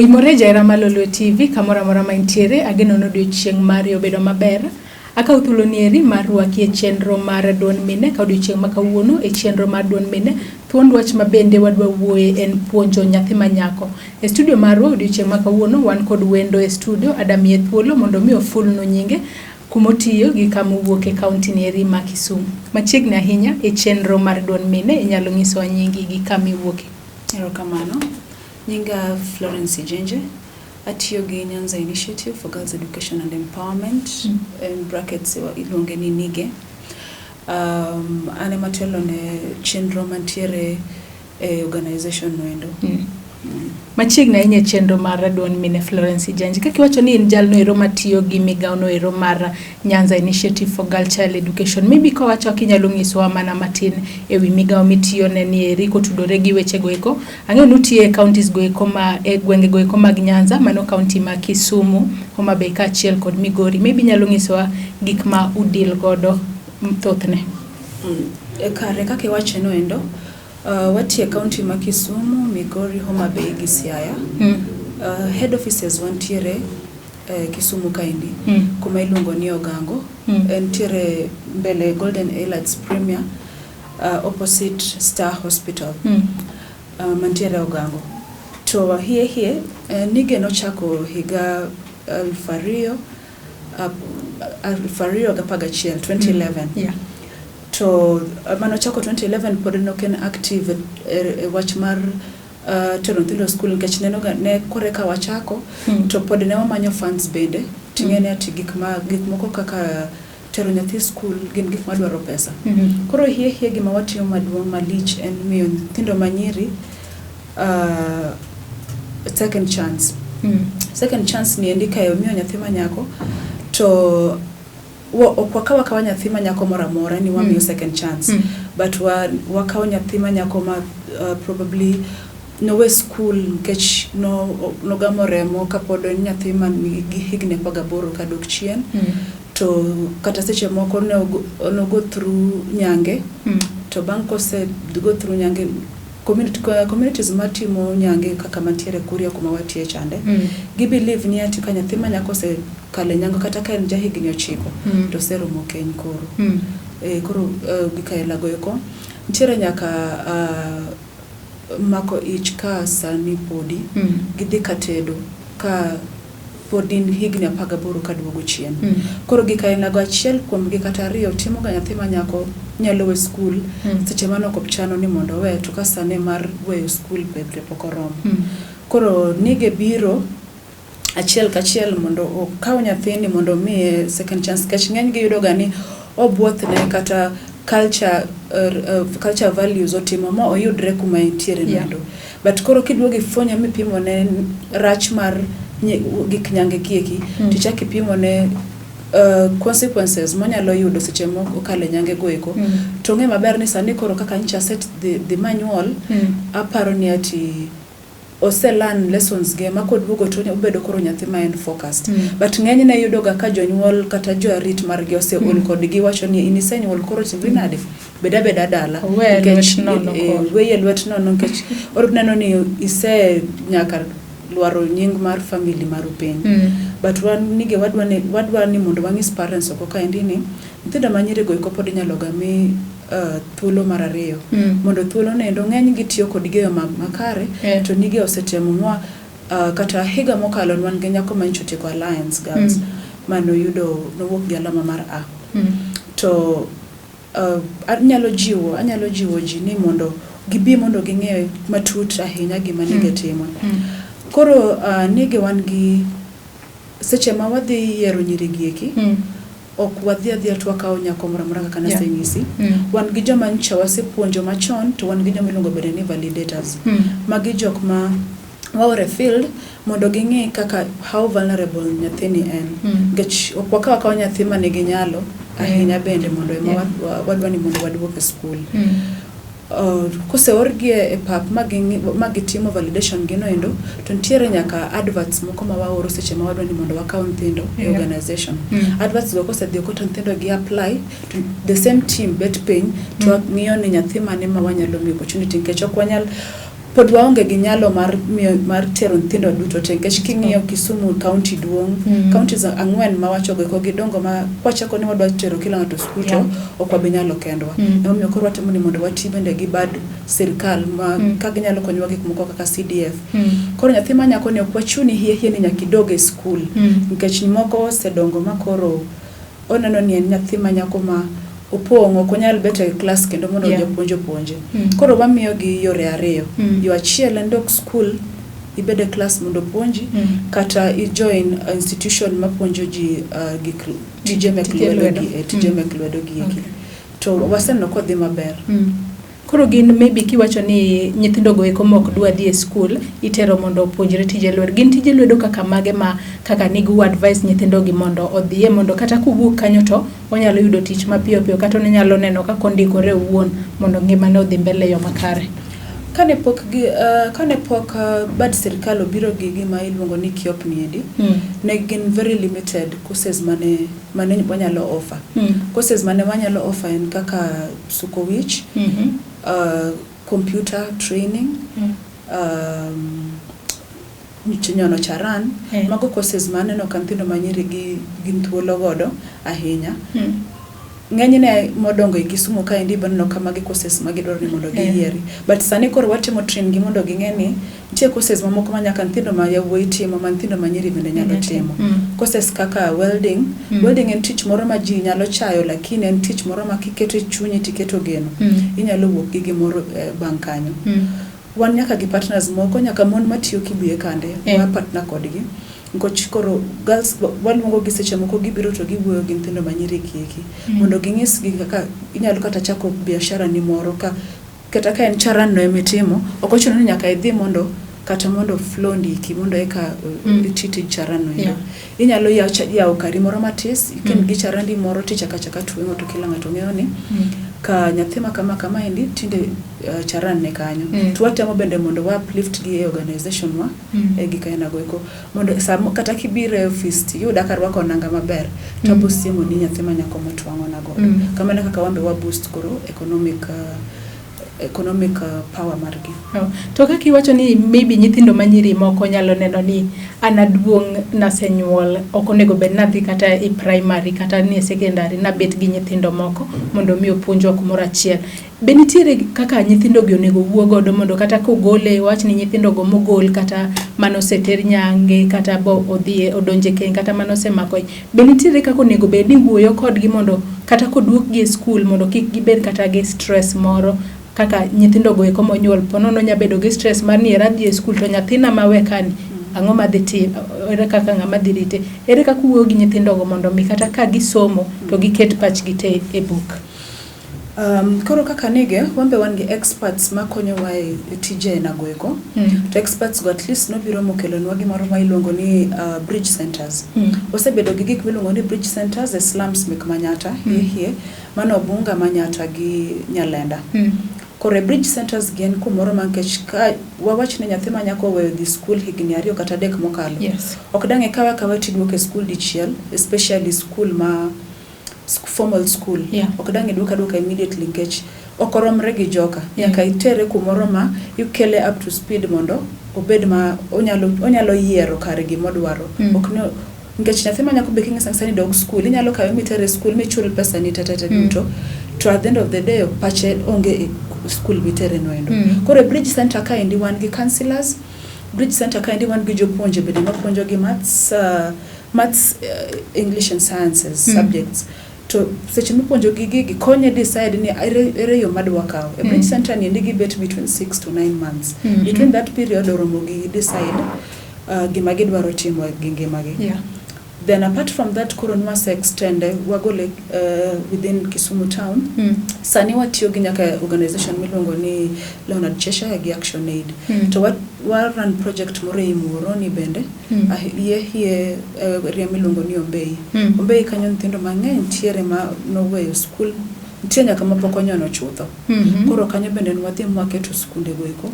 Oimore jahera mar Lolwe TV kamoro amora ma intiere, ageno ni odiochieng' mari obedo maber. Akawo thuolo ni eri mar rwaki e chenro mar duond mine ka odiochieng' ma kawuono e chenro mar duond mine. Thuond wach ma bende wadwa wuoye en puonjo nyathi ma nyako. E studio marwa odiochieng' ma kawuono wan kod wendo e studio, adamiye thuolo mondo mi ofulnu nyinge, kumotiyo gi kama owuok e kaunti ni eri ma Kisumu. Machiegni ahinya e chenro mar duond mine, inyalo nyisowa nyingi gi kama iwuoke. Erokamano. Nyinga Florence Ijenje. Atiyo gi Nyanza Initiative for Girls Education and Empowerment. In brackets iluonge ni NIGE. An ema atelo ne chenro mantiere e organization no endo. Machiegni ahinya e chenro mar duond mine Florence Ijenje. Kaka iwacho ni in jalno ero matiyo gi migawo no ero mar Nyanza Initiative for Girl Child Education. Maybe kawacho kinyalo nyisowa mana matin e wi migawo mitiyo ne ni eri kotudore gi weche go eko. Ang'eyo ni utiyo e counties go eko ma e gwenge go eko mag Nyanza, mano county ma Kisumu, Homa Bay kaachiel kod Migori. Maybe inyalo nyisowa gik ma udil godo thothne. E kare kaka iwache no endo, watiyo e county ma Kisumu, Migori, Homa Bay gi Siaya. Head offices wantiere Kisumu kaendi, kuma iluongo ni Ogango. Entiere mbele Golden Elites Premier, opposite Star Hospital. Mantiere Ogango. To hie hie, Nige nochako higa 2011, 2011. To manochako 2011 pod nok en active e wach mar tero nyithindo skul nikech nenoga ne koreka wachako to pod ne wamanyo funds bende ting'e ni ati gik moko kaka tero nyathi skul gin gik madwaro pesa. Koro hie hie gima watimo maduong' malich en miyo nyithindo manyiri second chance. Second chance ni endi ka imiyo nyathi manyako to ok wakaw akawa nyathi ma nyako moro amora ni wamiyo second chance, but wakawo nyathi ma nyako ma probably nowe skul nikech nogamo remo kapod en nyathi man gi higni 18 kadok chien, to kata seche moko ne no go through nyange, to bang' kose go through nyange, communities matimo nyange kaka mantiere Kuria kuma watiye chande, gi believe ni ati ka nyathi ma nyako osekalo e nyango kata ka en ja higni 9, to oseromo keny koro. Koro gik aila go eko nitiere nyaka mako ich ka sani podi gidhi ka tedo ka pod in higni 18 kaduogo chien. Koro gik aina go achiel kuom gi kata ariyo timo ga nyathi ma nyako nyalo we skul seche mane ok ochano ni mondo owe, to ka sane mar weyo skul bende pok oromo. Koro Nige biro achiel kachiel mondo okaw nyathini mondo omiye second chance, nikech ng'eny gi yudo ga ni obuothne kata culture values otimo ma oyudre kuma entiere noendo. But koro kiduogo ifwenyo mipimo ne rach mar gik nyange gieki, tichak ipimo ne consequences monyalo yudo seche mokalo e nyange go eko, to ng'e maber ni sani koro kaka nyocha aset dhi manyuol, aparo ni ati ose learn lessons ge ma koduogo to obedo koro nyathi ma en focused. But ng'enyne iyudo ga ka jonyuol kata jorit margi oseol kodgi wacho ni in isenyuol, koro timri nade, bed abeda dala. Owe Nikech, lwet nono koro. Weye lwet nono nikech neno ni ise nyaka lwaro nying mar family maru piny. But wan Nige wadwa ni mondo wang'is parents oko kaendi ni nyithindo manyiri go eko pod inyalo ga mi thuolo mar ariyo, mondo thuolo no endo ng'eny gi tiyo kodgi e yo makare. To Nige osetemo mwa kata higa mokalo ne wan gi nyako ma nyocha otieko Alliance Girls, manoyudo nowuok gi alama mar A. To anyalo jiwo ji ni mondo gibi mondo ging'e matut ahinya gima Nige timo. Koro Nige wan gi seche ma wadhi yiero nyiri gi eki, ok wadhi adhiya to wakawo nyako moro amora kaka nasenyisi. Wan gi joma nyocha wasepuonjo machon, to wan gi joma iluongo bende ni validators. Magi jok ma waoro e field mondo ging'i kaka how vulnerable nyathini en, nikech ok wakaw akawa nyathi ma nigi nyalo ahinya bende mondo ema wadwa ni mondo waduok e skul. Koseorgi e pap ma gitimo validation gino endo, to nitiere nyaka adverts moko ma waoro seche ma wadwa ni mondo wakaw nyithindo e organization. Adverts go kosedhi oko to nyithindo gi apply, to the same team bet piny to ng'iyo ni nyathi mane ma wanyalo miyo opportunity, nikech ok wanyal Pod waonge gi nyalo mar miyo mar tero nyithindo duto te, nikech king'iyo Kisumu county duong', counties 4 mawachogo eko gidongo ma kwachako ni wadwa tero kila ng'ato skul to ok wabi nyalo kendwa. Emomiyo koro watemo ni mondo wati bende gi bad sirkal ma ka ginyalo konyowa gik moko kaka CDF. Koro nyathi ma nyako ni ok wachuni hie hie ni nyaka idog e skul, nikech moko osedongo ma koro oneno ni en nyathi ma nyako ma opong', ok onyal bet e klas kendo mondo japuonj opuonje. Koro wamiyo gi yore ariyo. Yo achiel en dok skul, ibed e klas mondo opuonji, kata i join institution mapuonjo ji gik tije mek lwedo gi, tije mek lwedo gi eki. To waseneno kodhi maber. Koro gin maybe kiwacho ni nyithindo go eko mok dwa dhi e skul, itero mondo opuonjre tije lwedo. Gin tije lwedo kaka mage ma kaka nigu advice nyithindo gi mondo odhiye, mondo kata kowuok kanyo to onyalo yudo tich mapiyo piyo, kata onyalo neno kaka ondikore owuon mondo ngimane odhi mbele e yo makare? Kane pok bad sirkal obiro gi gima iluongo ni KYEOP niendi, ne gin very limited courses mane wanyalo offer. Courses mane wanyalo offer en kaka suko wich, computer training, nyono charan. Mago courses ma aneno ka nyithindo manyiri gi gin thuolo godo ahinya. Ng'enyne modongo e Kisumu kaendi iboneno ka magi courses ma gidwaro ni mondo giyieri. But sani koro watemo train gi mondo ging'e ni nitie courses mamoko ma nyaka nyithindo ma yawuoyi timo ma nyithindo ma nyiri bende nyalo timo. Courses kaka welding. Welding en tich moro ma ji nyalo chayo, lakini en tich moro ma kiketo e chunyi tiketo geno, inyalo wuok gi gimoro bang' kanyo. Wan nyaka gi partners moko, nyaka mon matiyo Kibuye kande, wa partner kodgi. Nikech koro girls waluongo gi seche moko gibiro to giwuoyo gi nyithindo manyiri gieki mondo ginyisgi kaka inyalo kata chako biashara ni moro, ka kata ka en charan no emitimo, ok ochuno ni nyaka idhi mondo kata mondo Flo ndiki mondo eka iti tij charan no endo. Inyalo yawo kari moro matis ka in gi charandi moro tichako achaka tweng'o, to kila ng'ato ng'eyo ni ka nyathi ma kama kama endi tinde charan ne kanyo. To watemo bende mondo wa uplift gi e organization wa e gik aina go eko, mondo kata kibiro e ofis tiyuda karwako nanga maber, to abo siemo ni nyathi ma nyako motwang'ona godo. Kamano e kaka wan be wa boost koro economic power margi. Oh. To kaka iwacho ni maybe nyithindo manyiri moko nyalo neno ni an aduong', nasenyuol, ok onego bed nadhi kata e primary kata ni e secondary, nabet gi nyithindo moko mondo mi opuonjwa kumoro achiel. Be nitiere kaka nyithindo gi onego wuo godo mondo kata kogole, wach ni nyithindo go mogol kata manoseter nyange kata bo odhi odonje keny kata manosemako ich, be nitiere kaka onego bed ni wuoyo kodgi mondo kata koduokgi e skul mondo kik gibed kata gi stress moro kaka nyithindo go eko monyuol ponono nya bedo gi stress mar ni era adhi e skul to nyathina mawe kani ang'o madhi timo, ere kaka ng'ama dhi rite? Ere kaka uwuoyo gi nyithindo go mondo mi kata ka gisomo to giket pachgi te e buk? Koro kaka nige, wan be wan gi experts makonyowa e tije ainago eko. To experts go at least nobiro mokelonwa gimoro ma iluongo ni bridge centers. Wasebedo gi gik miluongo ni bridge centers e slums mek Manyatta, hie mano Obunga, Manyatta gi Nyalenda. Koro e bridge centers gi en kumoro ma nikech ka wawach ni nyathi ma nyako oweyo dhi skul higni 2 kata 3 mokalo, ok dang' ikawe akawa tiduoke e skul dichiel, especially skul ma formal school. Ok dang' iduoke aduoka immediately nikech ok oromre gi joka. Nyaka itere kumoro ma ikele up to speed mondo obed ma onyalo yiero kare gimodwaro. Ok ni nikech nyathi ma nyako be king'isa ni dog school, inyalo kawe mitere e school michul pesa ni tete duto, to at the end of the day pache onge e school mitere no endo. Koro e bridge center kaendi wan gi counselors, bridge center kaendi wan gi jopuonje bende mapuonjo gi maths, English and sciences subjects. To seche mipuonjo gi gigi konye decide ni ere yo madwa kawo. E bridge center ni endi gibet between 6 to 9 months. Between that period oromo gi decide gima gidwaro timo gi ngimagi. Then apart from that, koro nwase extend wagole within Kisumu town. Sani watiyo gi nyaka organization miluongo ni Leonard Cheshire gi Action Aid. To wa run project moro ei Muhoroni bende, hie hie area miluongo ni Ombei. Ombei kanyo nyithindo mang'eny ntiere ma noweyo skul. Nitie nyaka mapok onyono chutho. Koro kanyo bende ne wadhi mwaketo skunde go eko.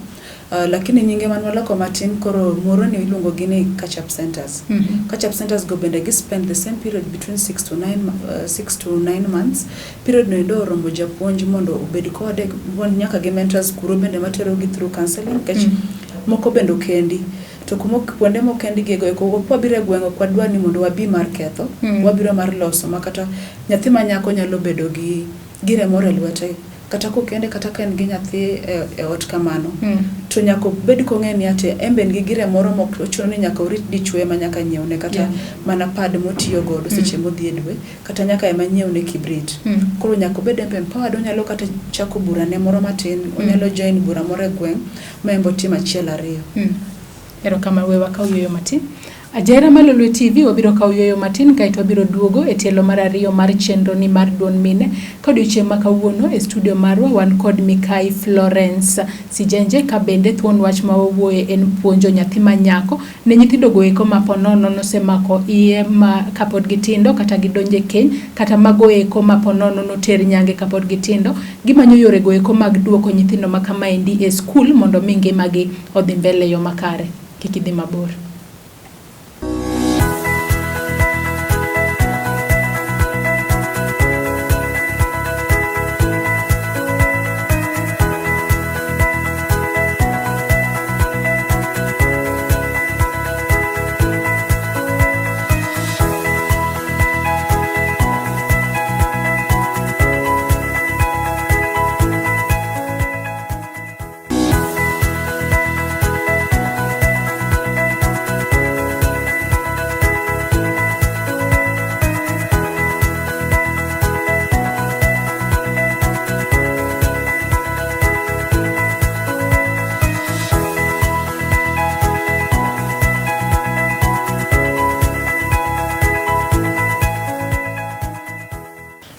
Lakini nyinge man waloko matin koro moro ni iluongo gi ni catch up centers. Catch up centers go bende gi spend the same period between 6 to 9 6 to 9 months. Period no endo oromo japuonj mondo obed kode wan nyaka gi mentors kuro bende matero gi through counseling nikech moko bende okendi. To kuma kuonde mokendi gi go eko ok wabiro e gweng' ok wadwar ni mondo wabi mar ketho. Wabiro mar loso ma kata nyathi ma nyako nyalo bedo gi gire moro e lwete kata kokende kata ka en gi nyathi e ot kamano to nyaka obed kong'e ni ati en be en gi gire moro mok ochuno ni nyaka orit dichuo ema nyaka nyiewne kata mana pad motiyo godo seche modhi e dwe kata nyaka ema nyiewne kibrit. Koro nyaka obed en be empowered onyalo kata chako burane moro matin onyalo join bura moro e gweng' ma en be otim achiel ariyo. Erokamano, we wakaw yueyo matin. Ajera mar Lolwe TV wabiro kawo yueyo matin kaeto wabiro duogo e tielo mar ariyo mar chenro ni mar duond mine. Ka odiochieng' ma kawuono e studio marwa wan kod Mikai Florence Sijenje ka bende thuon wach ma wawuoye en puonjo nyathi ma nyako ne nyithindo go eko ma ponono nosemako iye ma kapod gitindo kata gidonje keny kata mago eko ma ponono noter nyange kapod gitindo. Gimanyo yore go eko mag duoko nyithindo ma kamaendi e skul mondo mi ngimagi odhi mbele e yo makare. Kik idhi mabor.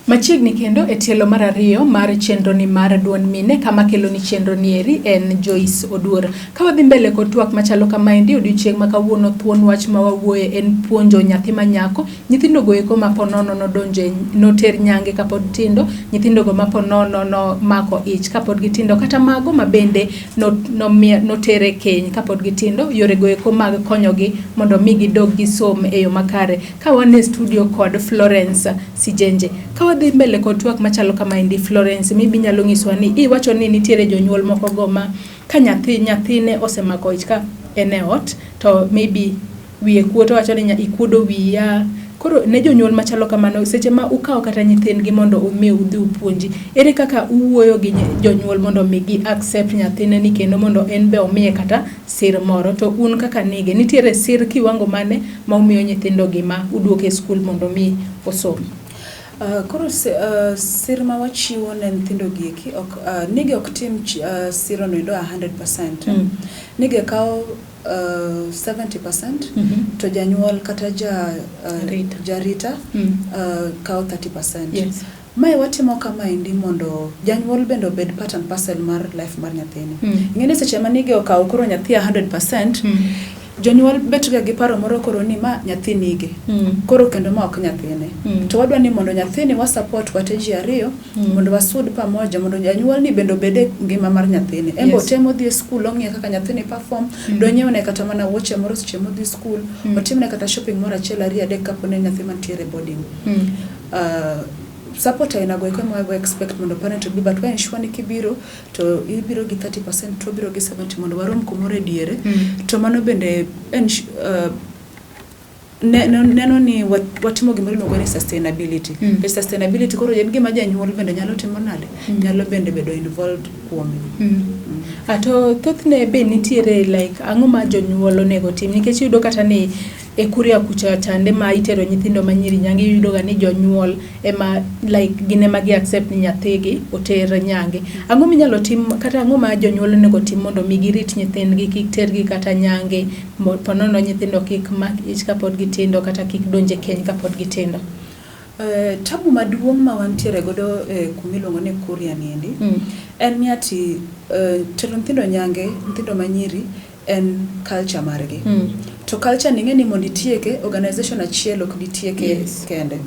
Machiegni kendo e tielo mar ariyo mar chenro ni mar duond mine kama kelo ni chenro ni eri en Joyce Oduor. Ka wadhi mbele kod twak machalo kamaendi odiochieng' ma kawuono thuon wach ma wawuoye en puonjo nyathi ma nyako. Nyithindo go eko ma ponono nodonje noter nyange kapod tindo, nyithindo go ma ponono nomako ich kapod gitindo kata mago ma bende noter e keny kapod gitindo, yore go eko mag konyogi mondo mi gidog gisom e yo makare. Ka wan e studio kod Florence Sijenje. Ka wadhi mbele kod twak machalo kamaendi Florence, maybe inyalo nyiswa ni iwacho ni nitiere jonyuol moko go ma ka nyathi nyathine osemako ich ka en e ot to maybe wiye kuot owacho ni ikuodo wiya. Koro ne jonyuol machalo kamano seche ma ukawo kata nyithindgi mondo umi udhi upuonji, ere kaka uwuoyo gi jonyuol mondo mi gi accept nyathine ni kendo mondo en be omiye kata sir moro to un kaka nige nitiere sir kiwango mane ma umiyo nyithindo gi ma uduoko e skul mondo mi osom? Koro sir ma wachiwo ne nyithindo gi eki ok nige ok tim siro no endo 100%. Nige kawo 70% to janyuol kata jarita kawo 30%. Yes. Mae watimo kamaendi mondo janyuol bende obed part and parcel mar life mar nyathini. Ing'e ni seche ma nige okawo koro nyathi 100%, jonyuol bet ga gi paro moro koro ni ma nyathi nige. Koro kendo ma ok nyathine. To wadwa ni mondo nyathini wa support wate ji ariyo mondo wasud pamoja mondo janyuol ni bende obed e ngima mar nyathini. En be otem odhi e skul ong'iye kaka nyathini perform, donyiewne kata mana wuoche moro seche modhi skul, otimne kata shopping moro achiel ariyo adek kapo ni en nyathi mantiere boarding. Support aina go eko ema wa expect mondo parent obi but wa ensure ni kibiro to ibiro gi 30% to wabiro gi 70 mondo warom kumoro e diere. To mano bende en neno ni watimo gimoro iluongo ni sustainability. E sustainability koro en gima janyuol bende nyalo timo nade? Nyalo bende bedo involved kuome. To thothne be nitiere like ang'o ma jonyuol onego tim nikech iyudo kata ni e Kuria kucha chande ma itero nyithindo ma nyiri nyange iyudo ga ni jonyuol ema like gin ema gi accept ni nyathigi oter nyange. Ang'o minyalo tim kata ang'o ma jonyuol onego tim mondo mi girit nyithindgi kik tergi kata nyange ponono nyithindo kik mak ich kapod gitindo kata kik donj e keny kapod gitindo? Tabu maduong' ma wantiere godo kuma iluongo ni Kuria niendi en ni ati tero nyithindo nyange, nyithindo manyiri en culture margi. To culture ni ing'e ni mondo itieke, organization achiel ok ditieke kende.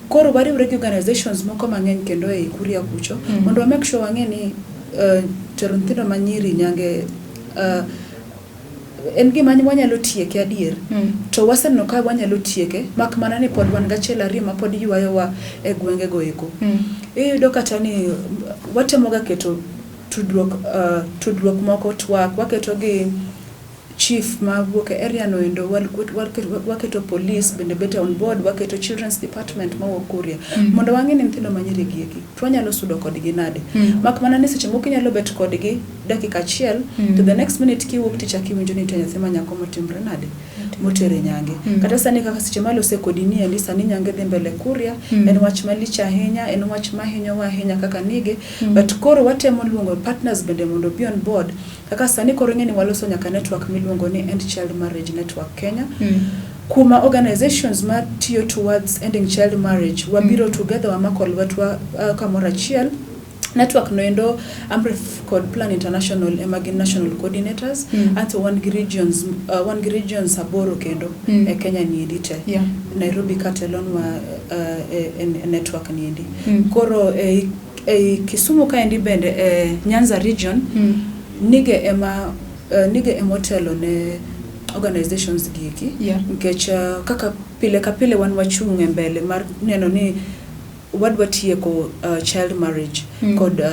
Koro wariwre gi organizations moko mang'eny kendo ei Kuria kucho mondo wa make sure wang'e ni tero nyithindo manyiri nyange en gima wanyalo tieke adier. To waseneno ka wanyalo tieke, mak mana ni pod wan gachiel ariyo ma pod ywayowa e gwenge go eko. Iyudo kata ni watemoga keto tudruok moko, twak waketo gi chief mawuok e area no endo, waketo police bende bet on board, waketo children's department mawuok Kuria mondo wang'e ni nyithindo manyiri gi eki to wanyalo sudo kodgi nade. Mak mana ni seche moko inyalo bet kodgi dakika achiel to the next minute kiwuok tichako iwinjo ni nitie nyathi ma nyako motimre nade, motere nyange. Kata sani kaka seche malose kodi ni endi sani nyange dhi mbele Kuria, en wach malich ahinya, en wach mahinyowa ahinya kaka nige. But koro watemo luongo partners bende mondo obi on board. Kaka sani koro ing'e ni waloso nyaka network miluongo ni End Child Marriage Network Kenya, kuma organizations matiyo towards ending child marriage wabiro together, wamako lwetwa kamoro achiel. Network no endo, Amref kod Plan International ema gin national coordinators. Anto wan gi regions 8 kendo e Kenya niendi te. Nairobi katelonwa e network niendi. Koro ei Kisumu kaendi bende, e Nyanza region, nige ema otelo ne organizations gi eki nikech kaka pile ka pile wan wachung' e mbele mar neno ni wadwa tieko child marriage kod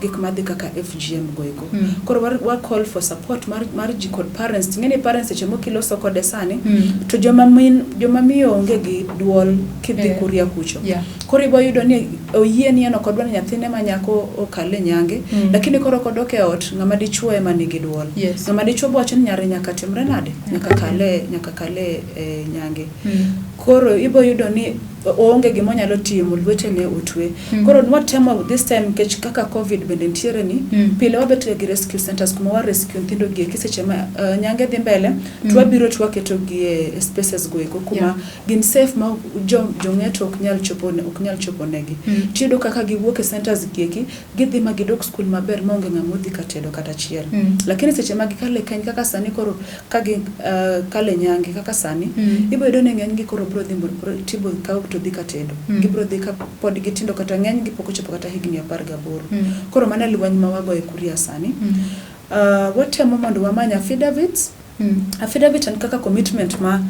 gik madhi kaka FGM go eko. Koro wa call for support mar ji kod parents. Ting'e ni parents seche moko iloso kode sani to joma miyo onge gi duol kidhi Kuria kucho. Koro ibo yudo ni oyie ni en ok odwa ni nyathine ma nyako okal e nyange, lakini koro kodok e ot, ng'ama dichuo ema nigi duol. Ng'ama dichuo bo wacho ni nyare nyaka timre nade, nyaka kale e nyange. Koro ibo yudo ni oonge gima onyalo timo, lwetene otwe. Koro nwatemo this time, nikech kaka COVID bende nitiere ni pile wabet ga gi rescue centers kuma wa rescue nyithindo gi eki seche ma nyange dhi mbele to wabiro to waketo gi e spaces go eko kuma gin safe ma jong'eto ok nyal chopo negi. Tiyudo kaka giwuok e centers gi eki, gidhi ma gidok skul maber maonge ng'ama odhi ka tedo kata achiel. Lakini seche ma gikalo e keny kaka sani, koro ka gi kalo e nyange kaka sani, ibo yudo ni ng'eny gi koro bro dhi tibo kaw to dhi ka tedo. Gibro dhi ka pod gitindo, kata ng'eny gi pok ochopo kata higni 18. Koro mano e lweny ma wagoyo e Kuria sani. Watemo mondo wamany affidavits. Affidavit en kaka commitment ma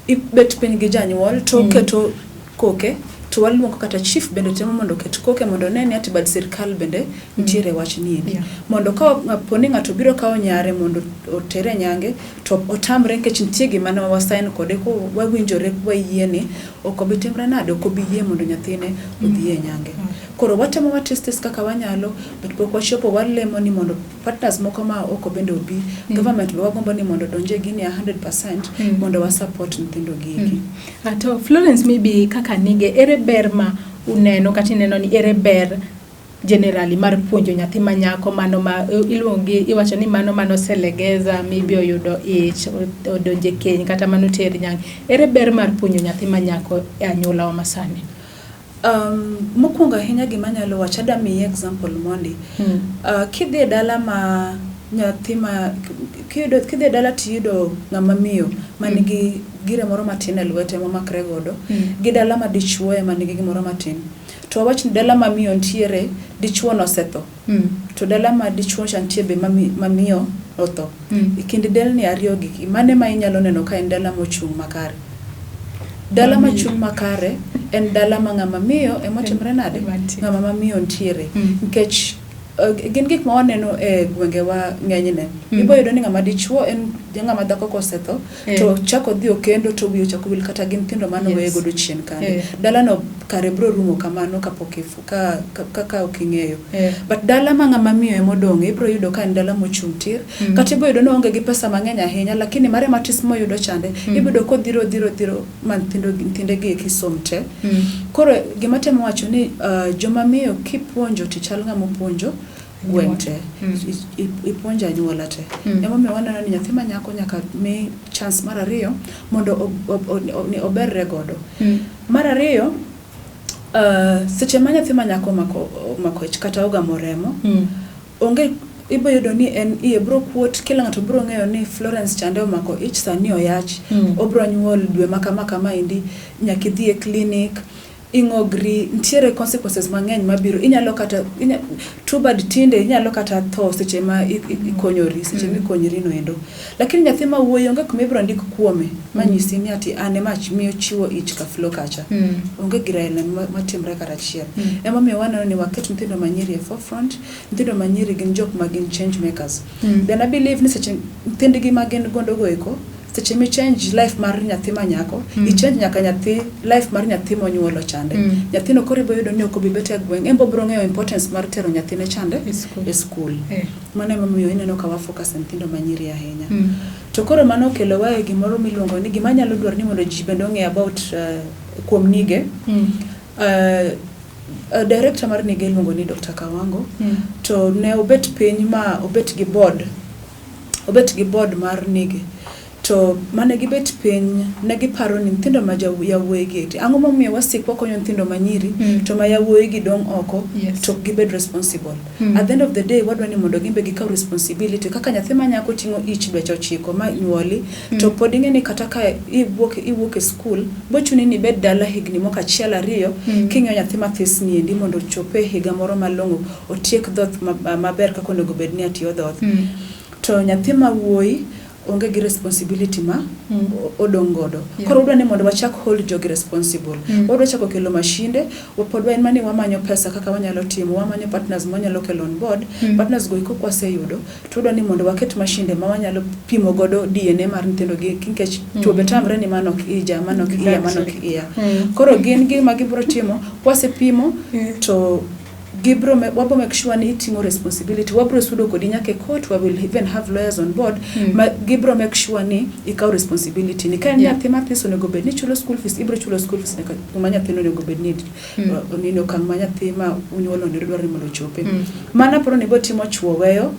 ibet piny gi janyuol to oketo koke, to waluongo kata chief bende temo mondo oket koke mondo one ni ati bad sirkal bende nitiere wach niendi. Mondo ka poni ng'ato biro kawo nyare mondo otere nyange to otamre nikech nitie gima ne wasign kode ko wawinjore wayie ni ok obi timre nade, ok obi yie mondo nyathine odhi e nyange. Koro watemo matis tis kaka wanyalo, but pok wachopo. Walemo ni mondo partners moko ma oko bende obi. Government be wagombo ni mondo odonje gini 100% mondo wa support nyithindo gi eki. To Florence, maybe kaka nige, ere ber ma uneno kata ineno ni ere ber generally mar puonjo nyathi ma nyako mano ma iluongo gi iwacho ni mano manoselegeza, maybe oyudo ich, odonje e keny kata manoter nyange? Ere ber mar puonjo nyathi ma nyako e anyuola wa masani? Mokwongo ahinya, gima anyalo wacho, ada miyi example mondi. Kidhi e dala ma nyathi ma kiyudo, kidhi e dala tiyudo ng'ama miyo manigi gire moro matin e lwete momakre godo gi dala ma dichuo ema nigi gimoro matin, to wawach ni dala ma miyo ntiere, dichuo nosetho, to dala ma dichuo cha nitie be ma miyo otho, e kind delni ariyo gi, mane ma inyalo neno ka en dala mochung' makare? Dala machung' makare en dala ma ng'ama miyo emotimre nade? Mantie. Ng'ama mamiyo ntiere. Nikech gin gik ma waneno e gwengewa ng'enyne. Ibo yudo ni ng'ama dichuo en ng'ama dhako kosetho to chako dhi okendo to wiye ochako wil kata gi nyithindo mane oweye godo chien kanyo. Dalano kare biro rumo kamano kapok ka ok ing'eyo. But dala ma ng'ama miyo emodong', ibiro yudo ka en dala mochung' tir. Kata ibiro yudo ni oonge gi pesa mang'eny ahinya, lakini mare matis moyudo chande, ibiro yudo kodhiro dhiro dhiro ma nyithinde gi eki som te. Koro gima temo wacho ni joma miyo kipuonjo to ichal ng'ama opuonjo gweng' te. Ipuonjo anyuola te. Emomiyo waneno ni nyathi ma nyako nyaka mi chance mar ariyo mondo oberre godo. Mar ariyo, seche ma nyathi ma nyako omako ich kata ogamo remo, onge ibo yudo ni en iye biro kuot, kila ng'ato biro ng'eyo ni Florence chande omako ich, sani oyach, obiro nyuol dwe ma kama kama endi, nyaka idhi e clinic. Ing'ogri, nitiere consequences mang'eny mabiro. Inyalo kata, inya, too bad tinde inyalo kata tho seche ma ikonyori, seche mikonyori no endo. Lakini nyathi ma wuoyi onge kuma ibiro ndik kuome manyisi ni ati an ema miyo chiwo ich ka flo kacha. Onge gir aila matimre kata achiel. Emomiyo waneno ni waket nyithindo manyiri e forefront. Nyithindo manyiri gin jok ma gin change makers. Then I believe ni seche nyithindgi ma gin gondo go eko, seche mi change life mar nyathi ma nyako, i change nyaka nyathi life mar nyathi monyuolo chande. Nyathino koro ibiro yudo ni ok obi bet e gweng', en be obiro ng'eyo importance mar tero nyathine chande E school. e school. Mano emomiyo ineno ka wa focus e nyithindo manyiri ahinya. To koro mano okelowa e gimoro miluongo ni gima anyalo dwaro ni mondo ji bende ong'e about kuom Nige. Director mar Nige iluongo ni Dr. Kawango. To ne obet piny ma obet gi board. Obet gi board mar Nige. To mane gibet piny ne giparo ni nyithindo ma yawuoyi gi eti. Ang'o momiyo wasik wakonyo nyithindo manyiri to ma yawuoyi gi dong' oko to ok gibed responsible. At the end of the day wadwa ni mondo gin be gikaw responsibility kaka nyathi ma nyako ting'o ich dweche 9 ma nyuoli to pod ing'e ni kata ka iwuok e school bochuni ni ibed dala higni moko 1 2 king'iyo nyathi mathis ni endi mondo ochop e higa moro malong'o otiek dhoth maber kaka onego bed ni ati odhoth. To nyathi ma wuoyi onge gi responsibility ma odong' godo. Koro wadwa ni mondo wachak hold jogi responsible. Wadwa chako kelo mashinde, pod en mana ni wamanyo pesa kaka wanyalo timo, wamanyo partners ma wanyalo kelo on board. Partners go eko kwaseyudo, to wadwa ni mondo waket mashinde ma wanyalo pimo godo DNA mar nyithindo gi nikech chwo be tamre ni mano ok ija, mano ok iya, mano ok iya. Koro gin gima gibiro timo, kwasepimo to gibro wabro make sure ni iting'o responsibility, wabro sudo kodi nyaka e court, we will even have lawyers on board ma gibro make sure ni ikaw responsibility ni ka en nyathi mathis onego bed ni chulo school fees, ibro chulo school fees nyaka kuma nyathino onego bed ni nini okang' ma nyathi ma unyuolo ni dwaro ni mondo ochope. Mano aparo ni botimo chwo weyo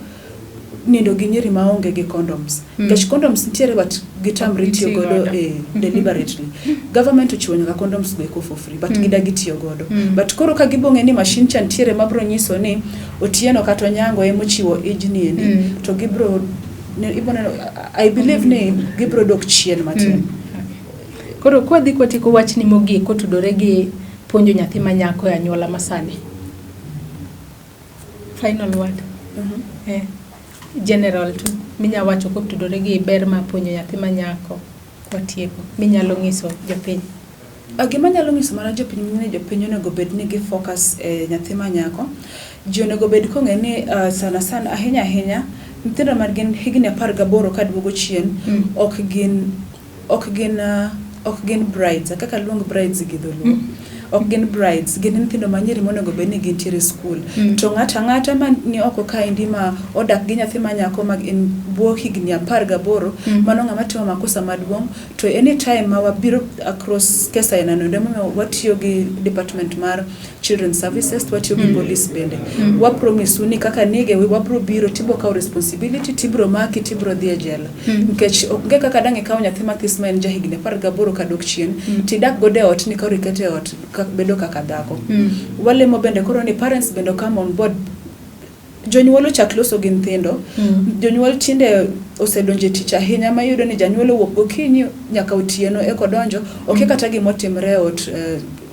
nindo gi nyiri maonge gi condoms. Nikech condoms nitiere but gitamre tiyo godo deliberately. Government ochiwo nyaka condoms go eko for free but gidagi tiyo godo. But koro ka gibong'e ni machine cha nitiere mabro nyiso ni Otieno kata Onyango emochiwo ijni endi to gibro ibro neno, I believe ni gibro dok chien matin. Koro kwadhi kwatieko wachni mogik kotudore gi puonjo nyathi ma nyako e anyuola masani. Final word. General tu minya wacho kotudore gi ber mar puonjo nyathi ma nyako kwatieko minyalo nyiso jopiny. Gima anyalo nyiso mana jopiny ni jopiny onego bed ni gi focus e nyathi ma nyako. Ji onego bed kong'e ni sana sana ahinya ahinya nyithindo ma gin higni 18 kaduogo chien ok gin brides, kaka luong brides gi dholuo. Ok gin brides, gin nyithindo manyiri monego bed ni gintiere e school. To ng'ato ang'ata ma ni oko kaendi ma odak gi nyathi ma nyako ma en bwo higni 18, mano ng'ama timo makosa maduong'. To anytime ma wabiro across case aina no, emomiyo watiyo gi department mar children services, watiyo gi police bende. Wa promise u ni kaka nige wabro biro tibro kawo responsibility, tibro maki, tibro dhi e jela. Nikech onge kaka dang' ikaw nyathi mathis ma en ja higni 18 kadok chien, tidak godo e ot ni koro ikete e ot bedo kaka dhako. Walemo bende koro ni parents bende come on board. Jonyuol ochak loso gi nyithindo. Jonyuol tinde osedonjo e tich ahinya ma iyudo ni janyuol owuok gokinyi nyaka otieno eka odonjo, okia kata gima otimre e ot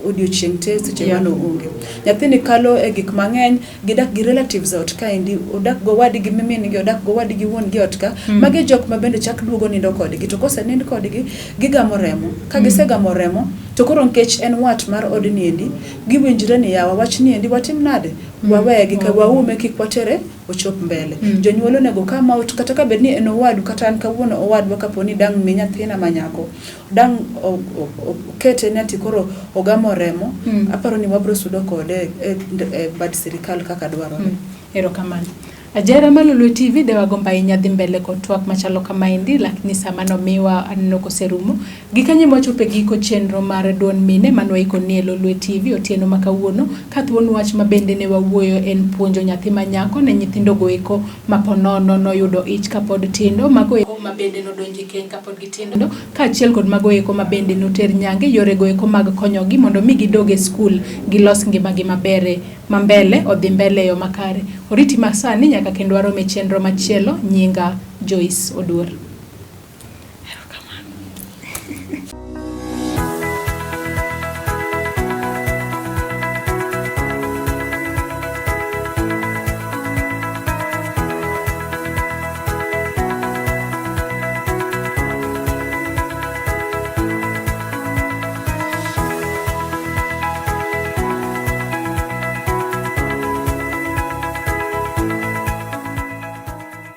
odiochieng' te seche mane oonge. Nyathini kalo e gik mang'eny, gidak gi relatives e ot kaendi, odak gowadgi gi min gi, odak gowadgi gi wuon gi e ot ka. Magi jok ma bende chak duogo nindo kodgi, to kosenind kodgi, gigamo remo. Ka gisegamo remo, to koro nikech en wat mar odni endi, giwinjre ni yawa wach ni endi watim nade? Waweye gi ka waume kik watere ochop mbele. Jonyuol onego come out kata ka bed ni en owadu kata an kawuono owadwa kapo ni dang' mi nyathina ma nyako dang' okete ni ati koro ogamo remo, aparo ni wabro sudo kode e bad sirikal kaka dwarore. Erokamano. Ajara mar Lolwe TV de wagombo ahinya dhi mbele kod twak machalo kamaendi, lakini sama nomiwa aneno koserumo. Gikanyo ema wachopo e giko chenro mar duond mine mane waiko nie Lolwe TV otieno ma kawuono. Ka thuon wach ma bende ne wawuoyo en puonjo nyathi ma nyako ne nyithindo go eko ma ponono noyudo ich kapod tindo, mago eko ma bende nodonjo e keny kapod gitindo, kaachiel kod mago eko ma bende noter nyange, yore go eko mag konyogi mondo mi gidog e skul gilos ngimagi mabere ma mbele odhi mbele e yo makare. Oriti masani nyaka kendo warom e chenro machielo. Nyinga Joyce Oduor.